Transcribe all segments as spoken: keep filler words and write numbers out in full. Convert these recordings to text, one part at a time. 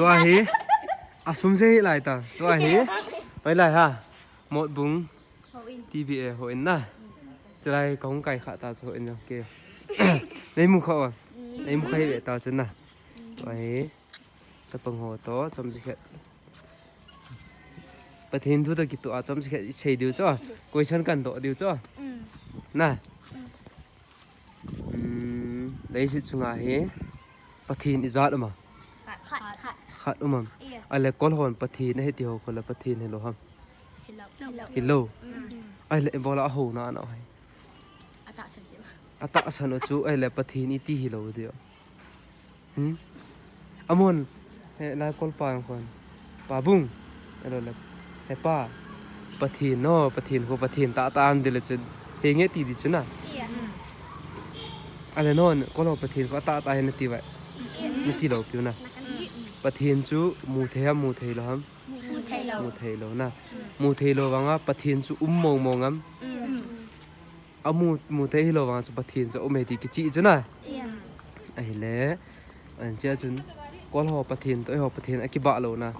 Tua hi. Asum se hi lai ta. Tua hi. Pai lai ha. Motbung. Houin. T B A houin na. Chulai kahung kai kha ta chu houin jong ke. Nei mu kha o. Nei mu kha hi ve ta chu na. Tua hi. Chapang ho to, chomcha khat. Pathen thu to kitoh a, chomcha khat i sei diu chu. Question kan doh diu chu. Mm. Na. Mm. Mm, leiset chunga hi Pathen ijat um am? Khat, khat, khat. Khat um am? Iya. Ahile kol hon Pathen ahi ti ho kol a Pathen hilou ham? Hilou. Hilou. Hilou. Mm. Ahile ibola ahou na na hai. Atahsan chu. Atahsan u chu ahile Pathen iti hilou diu. Hmm? Amon, he, lai kol pa ang kon. Pa Bung. Hello, le. He pa. Pathen no, Pathen ko, Pathen tah tah am dile chun. He nge ti di chun na. Iya. Ale non, kol ho Pathen ko tah tah he nati vai. Iya. Nati lou piu na. Nakan di. Pathen chu mu thei ham, mu thei lou ham? Mu thei lou. Mu thei lou na. Mu thei lou vanga Pathen chu um mong mong am? Mm. Amu, mu thei hilou vang chu Pathen chu um e ti kichih chu na. Iya. Ahile. Anchia chun kol ho Pathen to eiho Pathen akibah louna.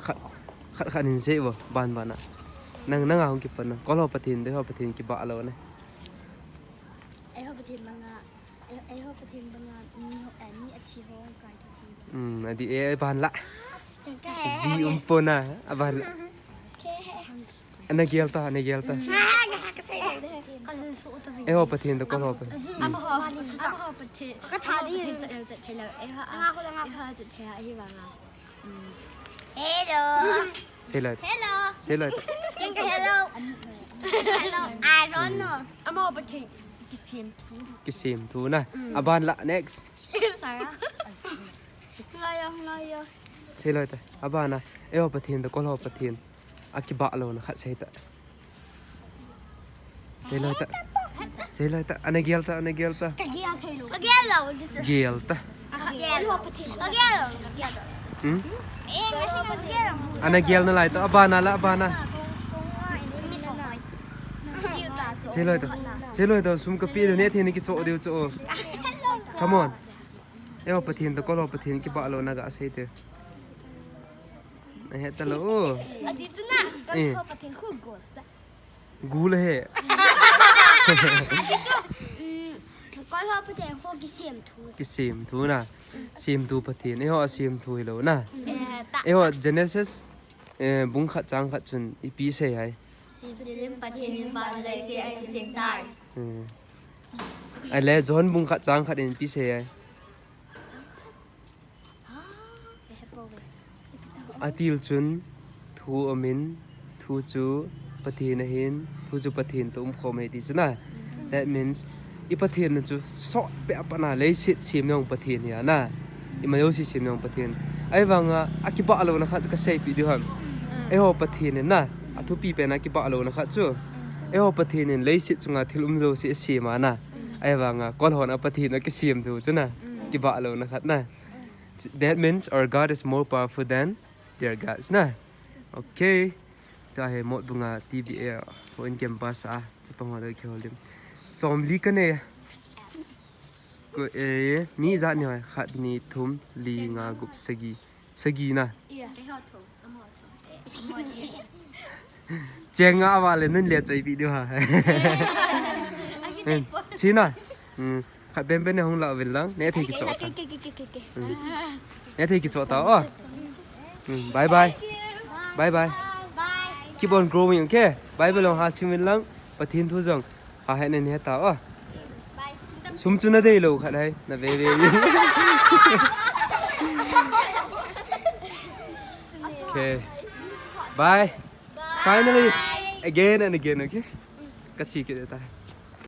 Khat, khat khat hin sei vo, ban ban a. Nang, nang a hung kipan na. Kol ho Pathen to eiho Pathen kibah louna. Eiho Pathen banga, ei, eiho Pathen banga mi ho, eh, mi athi ho kai thei. Hmm, adi e, ban la. Ji um pon a, aban la. Ana gel ta, ana gel ta. Eiho Pathen to kol ho Pathen. Amaho, amaho Pathen. Ka tha di. Pathen chat, chat thei lou. Eiho, eiho chat thei a, hi vanga. Hello. Sei lou. Hello. Sei lou. Keng ka hello. Hello. I don't know. Amaho Pathen. Kisem thu. Kisem thu na. Aban la next. Sarah. Laya, laya. Sei lou ta. Abana. Eiho Pathen to kol ho Pathen. Akibah louna khat sei ta. Sei lou ta. Sei lou ta. Ana gel ta, ana gel ta. Ka gel thei lou. Ka gel lou, di chu. Gel ta. Ka gel lou. Ka gel lou. Hmm? Eh, ka gel lou. Ana gel nalai ta. Abana la, abana. Sei lou ta. Sei lou ta. Sum ka pe diu ne thei ni kicho diu cho. Come on. Eiho Pathen to kol ho Pathen kibah louna ga sei te. Ahe ta lou. Aji chu na. Eh. Kol ho Pathen khu gol ta. Gul he. Aji chu. Mm, kol ho Pathen khu kisem thu. Kisem thu na. Sem thu Pathen. Eiho asem thu hilou na. Eh, ta. Eiho Genesis, eh, bung khat chang khat chun ipi sei hai. Semtil in Pathen in van le leiset asem tai. Hmm. Ahile John bung khat chang khat in ipi sei hai. Atil chun thu aumin, thu chu Pathen ahin, thu chu Pathen to umkhom e ti chu na. That means, i Pathen na chu sot peh a pat na leiset sem jong Pathen hi a na. Ima jouse sem jong Pathen. Ahivanga, akibah louna khat chu ka seipeh diu ham. Eiho Pathen in na, athupi pen a kibah louna khat chu. Eiho Pathen in leiset chunga thil um jouse asem a na. Ahivanga, kol hon a Pathen akisem thu chu na. Kibah louna khat na. That means our God is more powerful than their gods na. Okay. Tua hi Motbung a T B A houin campus a chapang ho le kihoulim. Somli ka nei. Ko, eh, mi ijat nei hoi? Khat, ni, thum, li, nga, gup, sagi. Sagi na. Cheng nga a vale nun le chaipi diu ha. China. Hmm. Khat pen pen nei hung la uvin lang. Nei thei kicho ta. Hmm. Nei thei kicho ta o. Hmm. Bye bye. Bye bye. Keep on growing, okay? Bible jong ha sim uvin lang. Pathen thu jong ha he nei he ta o. Sum chu na dei lou khat hai. Na ve ve. Okay. Bye. Finally, again and again, okay? Ka chi kit ta.